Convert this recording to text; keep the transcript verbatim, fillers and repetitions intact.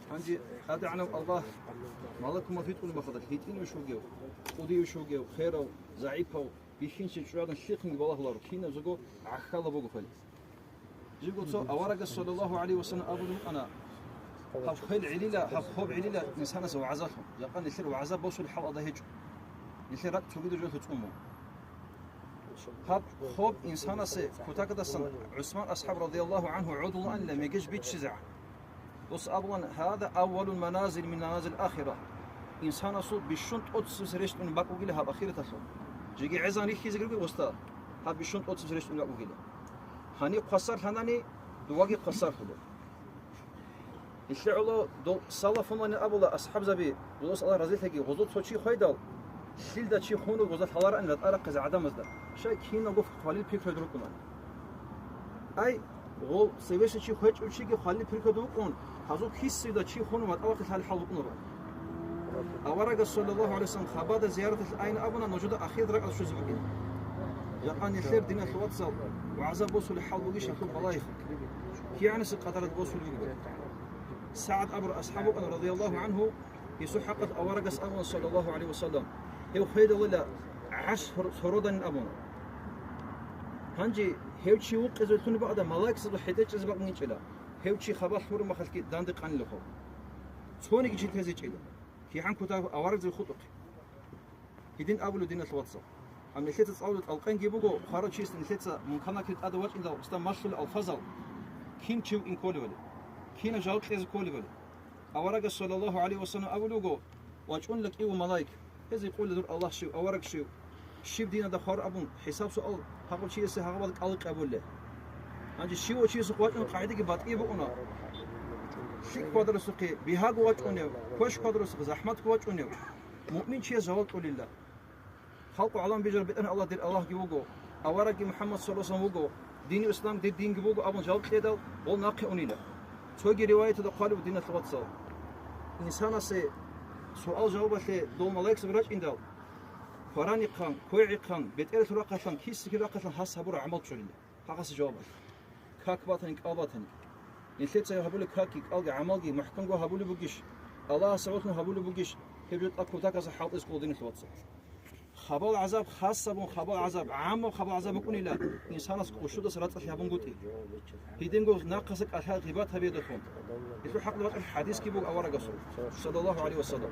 Гьанже ТӀадегӀанав Аллагь малакул мавт витӀулеб мехалда, гьитӀинав вугев, кӀудияв вугев, херав, загӀипав, бихьинчи чӀужугӀадан лъихъинги балагьуларо, киназего гӀахьалаб буго хвел. Жибго цо аварагас, саллаллагьу гӀалайгьи ва саллам, абулеб букӀана: «Гьаб хвел гӀелила, гьаб хоб гӀелила инсанас вагӀзалъун, жакъа нилъер вагӀза босулеб хӀал ада гьечӀо. Нилъер ракӀ цогидаб жоялъул цӀун буго». Гьаб хоб инсанасе кутакдасан ГӀусман асхӀаб, радияллагьу гӀангьу, гӀодулаанила мегеж биччизегӀан. Дос абулан: «Гьаза аввалул маназил мин маназил ахира». Инсанасул бищун тӀоцебесеб рещтӀунеб бакӀ бугила гьаб ахираталъул. Жеги гӀезан рихьизе ругел, уста, гьаб бищун тӀоцебесеб рещтӀунеб бакӀ бугила. Гьаниб хвасарлъанани, дувги хвасарлъулеб. Нилъер гӀоло дол салафунани абула асхӀабзаби, гъозулъ Аллагь разилъаги, гъозул цо чи хведал, лъилда чи хун вуго, гъозда лъалароан ратӀа рахъизе гӀадамазда. Щай киналго хвалил пикруялда рукӀунаан. Ай, гъол цевеса чи хвечӀев чиги хвалил пикруялда вукӀун, гьазул кисида чи хун ватӀа вахъи лъалел хӀал букӀунаро. Аварагас, саллаллагьу гӀалайгьи ва саллам, хабада зияраталъе айин абуна нужеда ахират ракӀалде щвезе букӀин. Жакъа нилъер, диналъул вацал, вагӀза босулеб хӀал бугищ гьалъул балагьи? КигӀанасеб къадаралда босулеб бугебали? СагӀд абурав асхӀаб вукӀана, радияллагьу гӀангьу, гьесул хӀакъалъ аварагас абуна, саллаллагьу гӀалайгьи ва саллам, гьев хведалила гӀарш сор-, сородайин абуна. Гьанже гьев чи вукъизе вилълъунеб бакӀалда малаикзабазул хӀетӀе чӀезе бакӀ букӀинчӀила, гьев чи хабалъ гьураб мехалъги данде къанилаха. Цониги чи тезечӀила. КигӀан кутакаб аварагзаби хутӀухъе. Гьедин абулеб, диналъул вацал. Гьаб нилъеца цӀалулеб тӀалкъенги буго, хварав чиясда нилъеца Мункар-Накир тӀаде вачӀиндал, устан малъулел алфазал, кин чи вукӀин кколебали, кинаб жаваб кьезе кколебали. Аварагас, саллаллагьу гӀалайгьи ва саллам, абулеб буго: «ВачӀунила кӀиго малаик, гьез гьикъула дур Аллагь щив, авараг щив, щиб динада хвараб абун, хӀисаб-суал гьабулев чиясе гьагъаб кӀалги кьабулеб». Гьанже щивав чиясухъ вачӀунеб къагӀидаги батӀияб букӀуна. ЛъикӀ хьвадарасухъе бигьаго вачӀунев, квеш хьвадарасухъе захӀматго вачӀунев, муъмин чияс жаваб кьолила. Халкъ гӀалам бижараб БетӀергьан Аллагь дир Аллагьги вуго, аварагги МухӀаммад саллаллагьу гӀалайгьи ва саллам вуго, дини ислам дир динги буго абун жаваб кьедал, гъол нахъе унила. Цоги риваяталда хъвалеб, диналъул вацал, инсанасе суал-жавабалъе дол малаикзаби рачӀиндал, кваранихъан, квегӀихъан, бетӀералъул рахъалъан, киса-киб рахъалъан гьас гьабураб гӀамал чӀолила. Гьагъасе жаваб гьабе. Как батани, кӀал батани. Нилъеца гьабулеб какги, кӀалги, гӀамалги мухӀкамго гьабулеб бугищ? Аллагьасе гӀолъун гьабулеб бугищ? Гьеб жо тӀад кутаказе хӀалтӀизе ккола, диналъул вацал. Хабал гӀазаб, хасабун хабал гӀазаб, гӀаммаб хабал гӀазаб букӀунила, инсанас къушудаса рацӀцӀалъи гьабунгутӀи. Гьединго нахъаса кӀалъа гъибат гьабиялдалъун. Гьелъул хӀакъалъулъ бачӀараб хӀадисги буго аварагасул, саллаллагьу гӀалайгьи ва саллам.